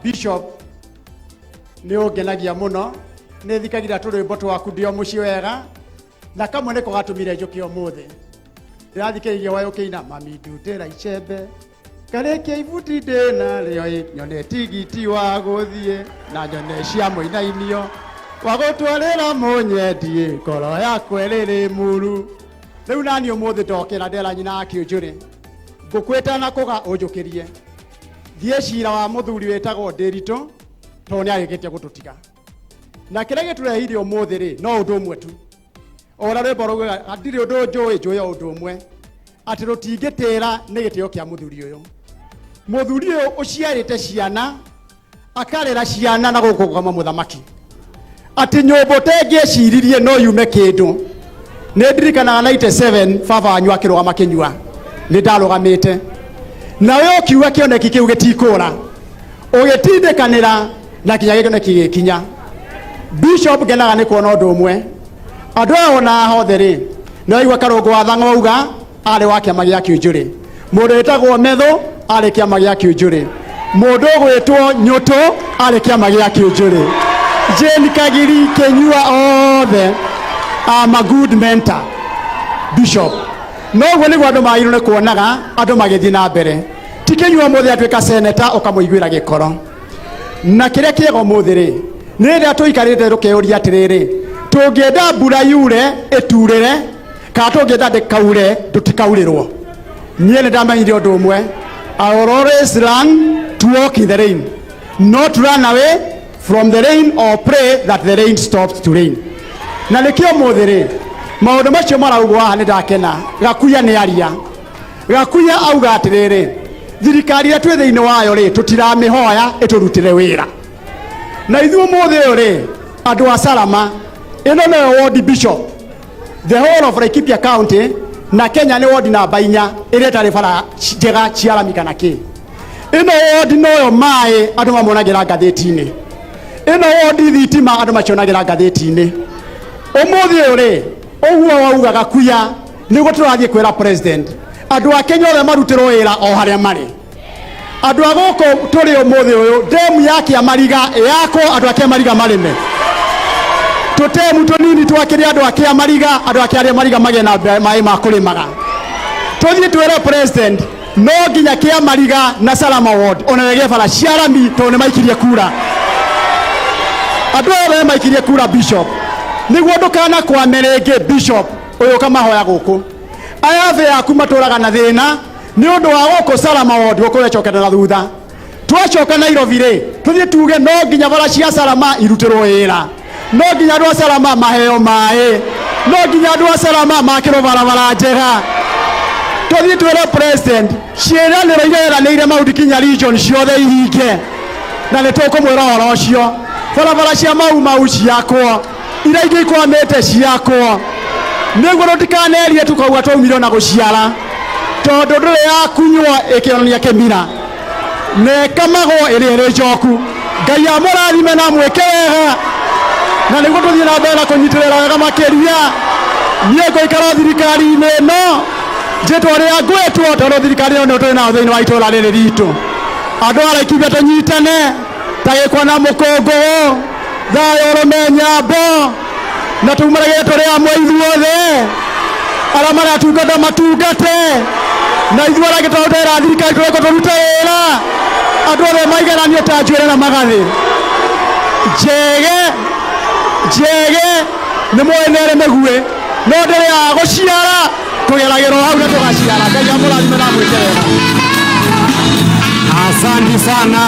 Bishop nĩ ũngenagia mũno, nĩ thikagĩra tũrwĩmbo twaku ndĩ o mũciĩ wega, na kamwe nĩko gatũmire njũke ũmũthĩ. Ndĩrathikĩrĩria wayo ũkĩina mami ndutĩra icembe karĩkia ibuti ndĩna rĩo ĩ, nyone tigiti wa gũthiĩ na nyone cia mũinainio wa gũtwarĩra mũnyendi ngoro yakwa ĩrĩrĩ muru. Rĩu nani ũmũthĩ ndokĩra ndera nyina akĩũnjũrĩ ngũkwĩta na kũga ũnjũkĩrie thiĩ cira wa mũthuri wĩtagwo Ndĩritũ tondũ nĩ arĩkĩtie gũtũtiga. Na kĩrĩa gĩtũrehire ũmũthĩ rĩ no ũndũ ũmwe tu, o ũrĩa rwĩmbo raugaga ndirĩ ũndũ njũĩ, njũĩ o ũndũ ũmwe, atĩ rũtingĩtĩra nĩ gĩtĩo kĩa mũthuri ũyũ. Mũthuri ũyũ ũciarĩte ciana akarera ciana na gũkũ kũgama mũthamaki, atĩ nyũmbũ tengĩeciririe no yume kĩndũ. Nĩ ndirikanaga 97 baba wanyu akĩrũgama kĩnyua, nĩ ndarũgamĩte nawe ũkiuga kĩoneki kĩu gĩtikũra, ũgĩtindĩkanĩra na kinya gĩkĩoneki gĩkinya. Bishop, ngenaga nĩ kuona ũndũ ũmwe, andũ aya ona hothe rĩ nĩ waigua Karũngũ wa Thang'wa auga arĩ wa kĩama gĩa Kĩũnjũrĩ, mũndũ wĩtagwo Methũ arĩ kĩama gĩa Kĩũnjũrĩ, mũndũ ũgwĩtwo Nyũtũ arĩ kĩama gĩa Kĩũnjũrĩ, Jane Kagiri Kĩnyua, othe I'm a good mentor Bishop. Noguo nĩguo andũ magĩrĩirwo nĩ kuonaga andũ magĩthiĩ na mbere. Ti Kĩnyua ũmũthĩ atuĩka seneta ũkamũiguĩra gĩkoro. Na kĩrĩa kĩega ũmũthĩ rĩ nĩ rĩrĩa tũikarĩte tũkeyũria atĩrĩrĩ, tũngĩenda mbura yure ĩturĩre kana tũngĩenda ndĩkaure tũtikaurĩrwo. Niĩ nĩ ndamenyire ũndũ ũmwe, I will always learn to walk in the rain, not run away from the rain or pray that the rain stops to rain. Na nĩkĩo ũmũthĩ rĩ maũndũ macio maraugwo haha nĩ ndakena. Gakuya nĩ aria, Gakuya auga atĩrĩrĩ, thirikari ĩrĩa twĩ thĩinĩ wayo rĩ tũtiramĩhoya ĩtũrutĩre wĩra. Na ithuĩ ũmũthĩ ũyũ rĩ andũ a Salama, ĩno nĩyo ward bishop, the whole of Laikipia County na Kenya nĩ ward namba 4 ĩrĩa ĩtarĩ bara njega cia rami kana kĩ. Ĩno ward noyo maĩ andũ mamonagĩra ngathĩti-inĩ, ĩno ward thitima andũ macionagĩra ngathĩti-inĩ. Ũmũthĩ ũyũ rĩ ũguo wauga Gakuya nĩguo tũrathiĩ kwĩra president andũ a Kenya othe marutĩrwo wĩra o harĩa marĩ. Andũ a gũkũ tũrĩ ũmũthĩ ũyũ, ndemu ya Kĩamariga yakwo, andũ a Kĩamariga marĩme tũtemu tũnini twakĩrĩ andũ a Kĩamariga, andũ a Kĩamariga magĩe na maĩ ma kũrĩmaga. Tũthiĩ twĩre president no nginya Kĩamariga na Salama ward ona ĩgĩe bara cia rami tondũ nĩ maikirie kura, andũ othe maikirie kura Bishop, nĩguo ndũkanakwame rĩngĩ Bishop. Ũyũ ũkamahoya gũkũ aya thĩ yaku matũraga na thĩna nĩ ũndũ wa gũkũ Salama ward gũkũ wecokete na thutha. Twacoka Nairobi rĩ tũthiĩ tuge no nginya bara cia Salama irutĩrwo wĩra, no nginya andũ a Salama maheo maĩ, no nginya andũ a Salama makĩrwo barabara njega. Tũthiĩ twĩre president ciĩranĩro iria eranĩire Mount Kenya region ciothe ihinge, na nĩ tũkũmwĩra ũhoro ũcio. Barabara cia Mau Mau ciakwo, iria ingĩ ikwamĩte ciakwo, nĩguo tũtikanerie tukauga twaumire na gũciara, tondũ ndũrĩ yakunywo ĩkĩonania kĩmira na ĩkamagwo ĩrĩ ĩrĩ njoku. Ngai amũrathime na mwĩke wega, na nĩguo tũthiĩ na mbere na kũnyitĩrĩra wega makĩria. Niĩ ngũikara thirikari-inĩ ĩno njĩtwo rĩa ngwĩtwo, tondũ thirikari ĩno nĩyo tũrĩ nayo thĩinĩ wa itũũra rĩrĩ ritũ. Andũ a Laikipia tũnyitane ta gĩkwa na mũkũngũgũ, thayũ ũrũme nyambo, na tumarage tũrĩ amwe ithuothe. Arĩa maratungata matungate, na ithuĩ arĩa angĩ tũrarutĩra thirikari tũreko tũrute wĩra, andũ othe maigananio ta njuĩrĩ na magathĩ. Njege njege nĩ moĩ nĩ ĩrĩ mĩguĩ no ndĩrĩ ya gũciara, tũgeragĩrwo hau na tũgaciara. Ngai amũrathime na amwĩke wega. Asante sana.